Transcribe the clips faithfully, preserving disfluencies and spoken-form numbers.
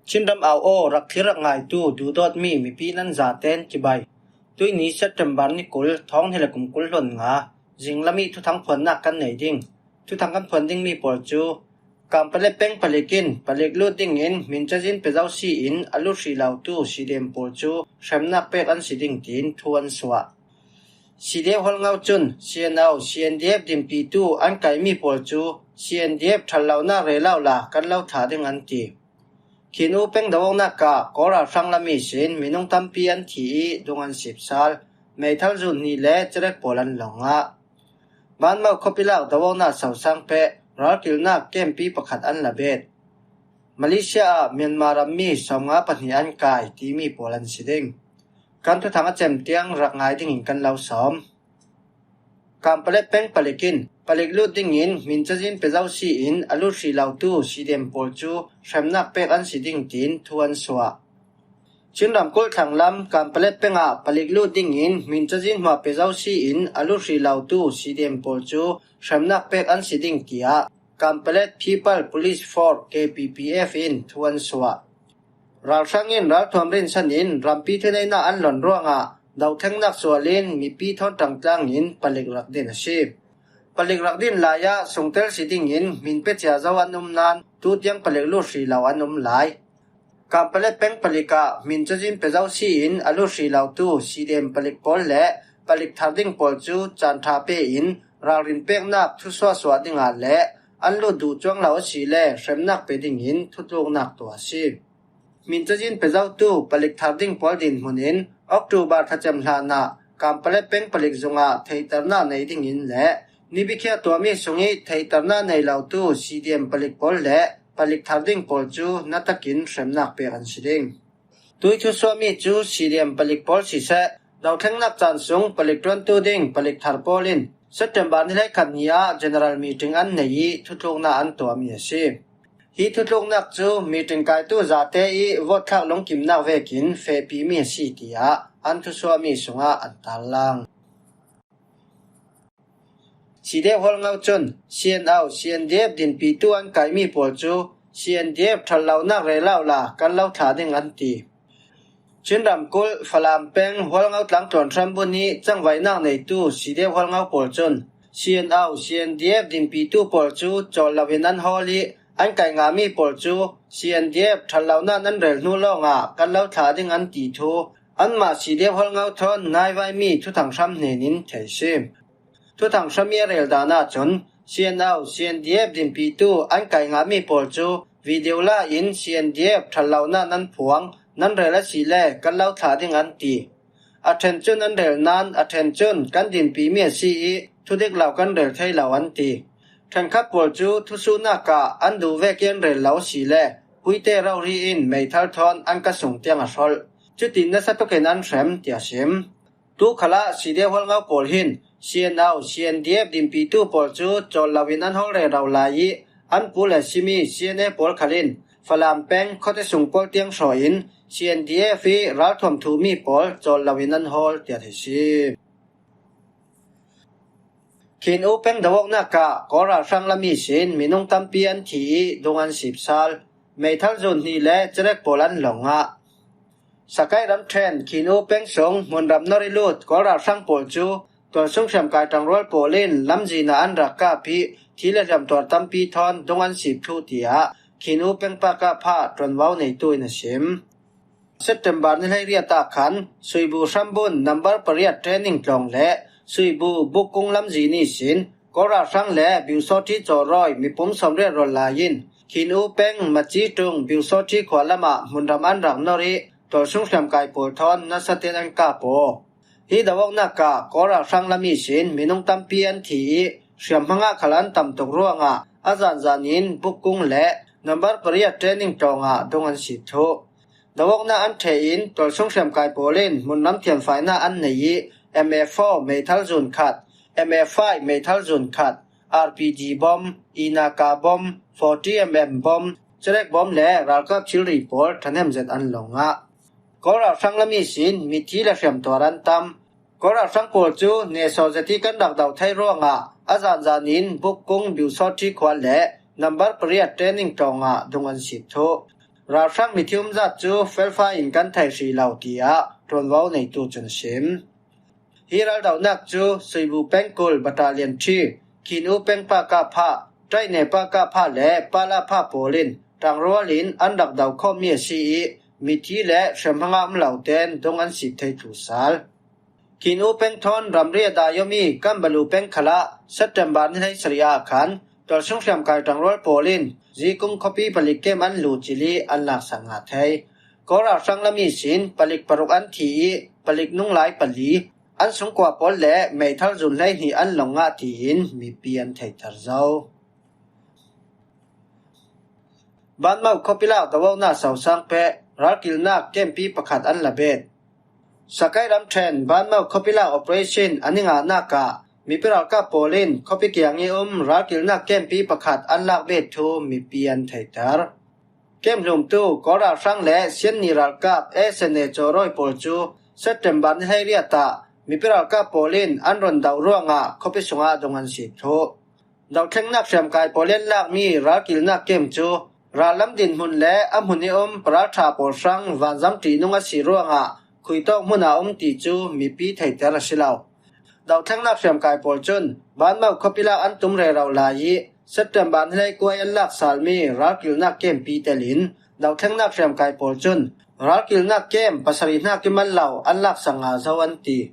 Chinram au aw, rak thlir rak ngaitu duhdawtmi mipi nan zaten cibai. Tuini September ni kul, thawng hnih le kum kul hluan nga, zinglam ih thuthang phuannak kan nei ding. Thuthang kan phuan dingmi pawl cu Kampalet peng palik in palik lut dingin hmin cazin pe zo si in a lut hrih lotu sidem pawl cu hremnak pek an si ding tiin thu an suah. Sidem hualngo cun C N O, C N D F dinpitu an kaimi pawl cu C N D F ṭhat lonak rel lo la kan lo thlah ding an ti. Khin U peng do awknak ah Kawl ralhrang lam ihsin minung tampi an thi ih dung an sipsal. Meithal zun hnih le cerek pawl an lo ngah. Manmo khuapi lak do awknak sosang peh ralkilnak kempi pakhat an la bet. Malaysia ah Myanmar rammi sawmnga pahnih an kai timi pawl an si ding. Kan thuthang a cem tiang rak ngai dingin kan lo sawm. Kampalet peng palik in palik lut dingin hmin cazin pe zo si in a lut hrih lotu sidem pawl cu hremnak pek an si ding tiin thu an suah. Chin ramkulh thlang lam Kampalet peng ah palik lut dingin hmin cazin hmuah pe zo si in a lut hrih lotu sidem pawl cu hremnak pek an si ding tiah Kampalet People Police Force, K P P F, in thu an suah. Ralhrang in ralthuam rinsan in rampi thuneihnak an lon ruangah dothlengnak sual in mipi thawn ṭangtlang in palik rak din a si. Palik rak din lai ah sungtel si dingin hmin pe cia zo an um nain tutiang palik lut hrih lo an um lai. Kampalet peng palik ah hmin cazin pe zo si in a lut hrih lotu sidem palik pawl le palik thar ding pawl cu caan ṭha pe in ralrin peknak thusuah suah dingah le an lut duh cuang lo asile hremnak pe dingin thutluknak tuah a si. Hmin cazin pe zotu palik thar ding pawl dinhmun in October thlacem hlan ah Kampalet peng palik zung ah theihternak nei dingin le nibikhiah tuahmi sung ih theihternak nei lotu sidem palik pawl le palik thar ding pawl cu natakin hremnak pek an si ding. Tui thusuahmi cu sidem palik pawl siseh, dothlengnak caan sung palik ṭuantu ding palik thar pawl in September ni hleikhat ni ah general meeting an nei ih thutluknak an tuahmi a si. Hi thutluknak cu meeting kaitu zate ih vote thlak lungkimnak vekin fehpimi a si, tiah an thusuahmi sungah an tarlang. Sidem hualngo cun C N O, C N D F dinpitu an kaimi pawl cu C N D F ṭhat lonak rel lo la kan lo thlah ding an ti. Chin ramkulh Falam peng hualngo tlangtluan hrambun ih cangvaihnak neitu sidem hualngo pawl cun C N O, C N D F dinpitu pawl cu cawl loin an hawl ih an kai ngahmi pawl cu C N D F ṭhat lonak nan rel hnu lawngah kan lo thlah ding an ti thu anmah sidem hualngo thawn naivaimi thuthang hram hnenin thei si. Thuthang hram ih a rel dan ahcun C N O, C N D F dinpitu an kai ngahmi pawl cu video la in C N D F ṭhat lonak nan phuang, nan rel asile kan lo thlah ding an ti. A ṭhen cun an rel nain a ṭhen cun kan dinpimi a si ih thudik lo kan rel thei lo an ti. Ṭhenkhat pawl cu thusuhnak ah an duh vek ih an rel lo asile puite rori in meithal thawn an ka sung tiang a hrolh. Cutin nasa tukin an hrem, tiah sim. Tu khalah sidem hualngo pawl hin C N O, C N D F dinpitu pawl cu cawl loin an hawl rero lai ih an pu le simi C N A pawl khal in Falam peng khuate sung pawl tiang hrawh in C N D F ih ralthuam thuhmi pawl cawl loin an hawl, tiah thei si. Khin U peng do awknak ah Kawl ralhrang lam ihsin minung tampi an thi ih dung an sipsal. Meithal zun hnih le cerek pawl an lo ngah. Sakaih ramṭhen Khin U peng sung hmunram nor ih lut Kawl ralhrang pawl cu tualsung hriamkai ṭangrual pawl in lamzin ah an rak kap ih thi le hriamtuar tampi thawn dung an sip thluh, tiah Khin U peng pakah phah ṭuanvo neitu in a sim. September ni hleiriat ah khan Suibu hrambun number pariat training tlawng le Suibu Bukkung lamzin ihsin Kawl ralhrang le Biusawṭhi cawrawi mipum sawmriat rawl lai in Khin U peng Maci ṭung Biusawṭhi khua lamah hmunram an rak nor ih tualsung hriamkai pawl thawn nasaten an kap aw. Hi do awknak ah Kawl ralhrang lam ihsin minung tampi an thi ih hriamhma ngah khal an tam tuk ruangah a zanzan in Bukkung le number pariat training tlawngah dung an sip thluh. Do awknak an ṭheh in tualsung hriamkai pawl in hmunram thianfainak an nei ih M A four meithal zun khat, M A five meithal zun khat, R P G bom, Inaka bom, forty M M bom, cerek bom le ralkap thilri pawl ṭhahnem zet an lo ngah. Kawl ralhrang lam ihsin mithi le hriamtuar an tam. Kawl ralhrang pawl cu nehsawh zet ih kan rak do thei ruangah a zanzan in Bukkung Biusawṭhi khua le number pariat training tlawngah dung an sip thluh. Ralhrang mithi umzat cu felfai in kan thei hrih lo, tiah ṭuanvo neitu cun a sim. Hi raldohnak cu Suibu pengkul Battalion three, Khin U pengpa kapha, Ṭaihne pa kapha le Pala pha pawl in ṭangrual in an rak do khawhmi a si i, mithi le hriamhma ngah um lo tein dung an sip thei thlu sal. Khin U peng thawn ramri a dai awmi Kanbalu peng khalah September ni hleisarih ah khan tualsung hriamkai ṭangrual pawl in Zikung khuapi palik kem an luh cil i an laksak ngah thei. Kawl ralhrang lam ihsin palik paruk an thi i palik nunglai pali, an sungkua pawl le meithal zun hleihnih an lawng ngah tiin mipi an theihter zo. Banmau khuapi lak dohnak sosang peh ralkilnak kempi pakhat an la bet. Sakai ramṭhen Banmau khuapi lak operation an i ngahnak ah mipi ralkap pawl in khuapi kiang i um ralkilnak kempi pakhat an lak bet thu mipi an theihter. Kem hlumtu Kawl ralhrang le Sianni ralkap S N A cawrawi pawl cu September ni hleiriat ah mipi ralkap pawl in an ron do ruangah khuapi sungah dung an si thluh. Dohthlengnak hriamkai pawl in lakmi ralkilnak kem cu rallam dinhmun le a hmun i um paralṭha pawl hrang vanzam ṭihnung a si ruangah khuitawk hmun ah um ti cu mipi theihter a si lo. Dohthlengnak hriamkai pawl cun Banmau khuapi lak an tum rero lai i September ni hleikua i an laksalmi ralkilnak kempi telin dohthlengnak hriamkai pawl cun ralkilnak kem pasarih hnak i mal lo an laksak ngah zo an ti.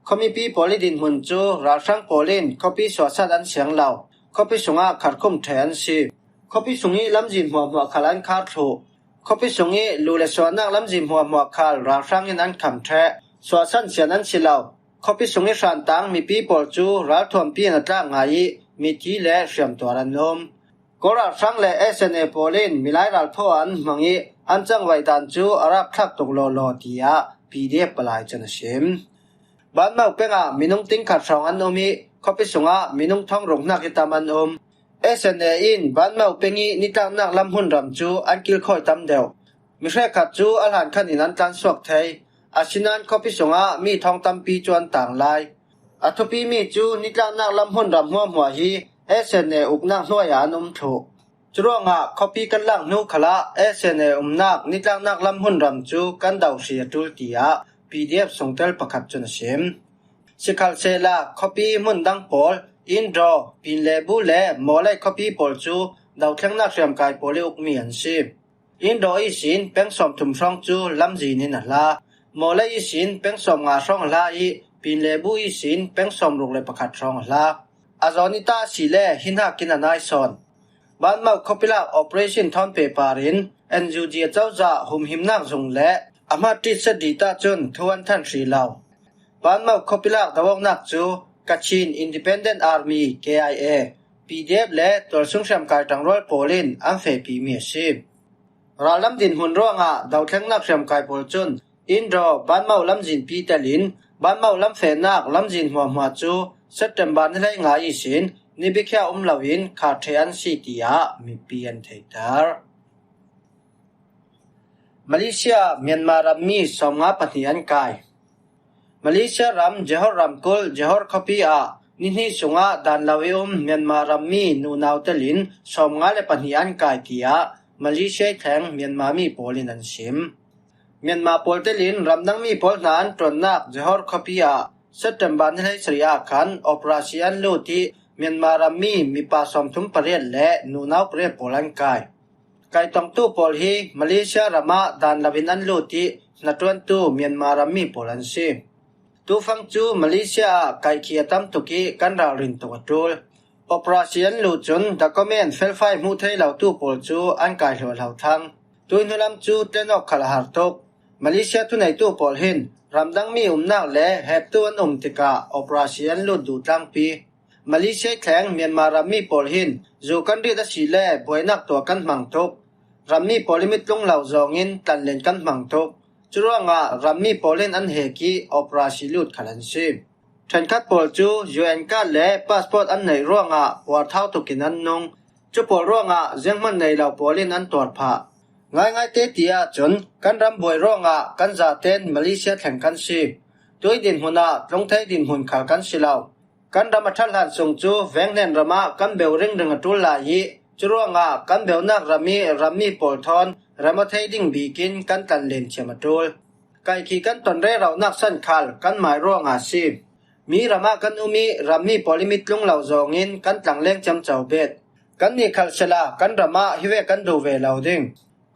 Khuamipi pawl i dinhmun cu ralhrang pawl in khuapi suahsan an siang lo. Khuapi sungah kharkhum ṭheh an si. Khuapi sung i lamzin hmuahhmuah khal an khar thluh. Khuapi sung i lu le suahnak lamzin hmuahhmuah khal ralhrang in an kham ṭheh. Suahsan sian an si lo. Khuapi sung i hrantang mipi pawl cu ralthuampi in a tlak ngai i mithi le hriamtuar an um. Kawl ralhrang le S N A pawl in milai ralphaw an hmang i an cangvaih dan cu a rapthlak tuk lawlaw, tiah P D F palai cun a sim. Banmau peng ah minung tingkhat hrawng an um i khuapi sungah minung thawng ruk hnak i tam an um. S N A in Banmau peng i nitlaknak lam hmunram cu an kilkhawi tam deuh. Mi hrekkhat cu a hlan khan in an tlansuak thei. Asinain khuapi sungah mi thawng tampi cu an tang lai. A thupimi cu nitlaknak lam hmunram hmuahhmuah hi S N A uknak hnuai ah an um thluh. Curuangah khuapi kan lak hnu khalah S N A umnak nitlaknak lam hmunram cu kan do hrih a ṭul, tiah P D F sungtel pakhat cun a sim. Sikhalsehla khuapi hmun dang pawl, Indraw, Pinlebu le Mawlei khuapi pawl cu dohthlengnak hriamkai pawl i ukmi an si. Indraw ihsin peng sawmthum hrawng cu lamzin in a hla. Mawlei ihsin peng sawmnga hrawng a hla i Pinlebu ihsin peng sawmruk le pakhat hrawng a hla. A zawn i ta a si le hi hnakin a nai sawn. Banmau khuapi lak operation thawn pehpar in N U G a cozah humhimnak zung le a hmat ṭitset dih ta cun thu an than hrih lo. Banmau khuapi lak doawknak cu Kachin Independent Army, K I A, P D F le tualsung hriamkai ṭangrual pawl in an fehpimi a si. Rallam dinhmun ruangah dohthlengnak hriamkai pawl cun Indraw Banmau lamzinpi telin Banmau lam fehnak lamzin hmuahhmuah cu September ni hleinga ihsin ni bikhia um loin khar ṭheh an si, tiah mipi an theihter. Malaysia Myanmar rammi sawmnga pahnih an kai. Malaysia ram Johor ramkulh Johor khuapi ah ni hnih sungah dan lo i um Myanmar rammi nunau telin sawmnga le pahnih an kai, tiah Malaysia i thleng Myanmar mi pawl in an sim. Myanmar pawl telin ramdang mi pawl hna an ṭuannak Johor khuapi ah September ni hleisarih ah khan operasi an lut i Myanmar rammi mipa sawmthum pariat le nunau pariat pawl an kai. Kaitongtu pawl hi Malaysia ram ah dan loin an lut i hnaṭuantu Myanmar rammi pawl an si. Tufang cu Malaysia ah kaihkhih a tam tuk i kan ralrin tuk a ṭul. Operasi an luh cun document felfai hmuh thei lotu pawl cu an kai hluahhlo thlang. Tuihnu lam cu tlen awk khal a har tuk. Malaysia thuneitu pawl hin ramdang mi umnak le heptu an um tikah operasi an lut duh tlangpi. Malaysia i thleng Myanmar rammi pawl hin zu kan rit a si le buainak tuah kan hmang tuk. Rammi pawl i mitlung lo zawngin tlanlen kan hmang tuk. Curuangah rammi pawl in an hek i operasi lut khal an si. Ṭhenkhat pawl cu U N card le passport an neih ruangah puarthau tukin an nung. Cu pawl ruangah zianghman nei lo pawl in an tuar phah. Ngaingai te ti ahcun kan ram buai ruangah kan zaten Malaysia thleng kan si. Tui dinhmun ah tlungthei dinhmun khal kan si lo. Kan ram a ṭhat hlan sung cu venghnen ram ah kan beu ringring a ṭul lai i Curuangah kan beunak ram i rammi pawl thawn rem aw thei ding bikin kan tlan len thiam a ṭul. Kaikhih kan ton rero nak san khal kan mai ruangah a si. Mi ramah kan um i rammi pawl i mitlung lo zawngin kan tlangleng ciamco bet. Kannih khal sela kan ramah hi ve kan duh ve lo ding.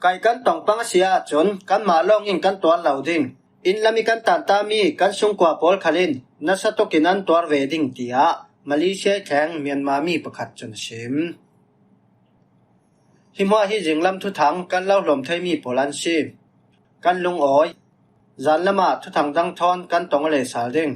Kai kan tong pang a si ahcun kanmah lawng in kan tuar lo ding. Inn lam i kan tantami kan sungkua pawl khal in nasa tukin an tuar ve ding, tiah Malaysia thleng Myanmar mi pakhat cun a sim. Hi hmuah hi zinglam thuthang kan lo hlawm theimi pawl an si. Kan lungawi. Zan lamah thuthang dang thawn kan tong aw le sal ding.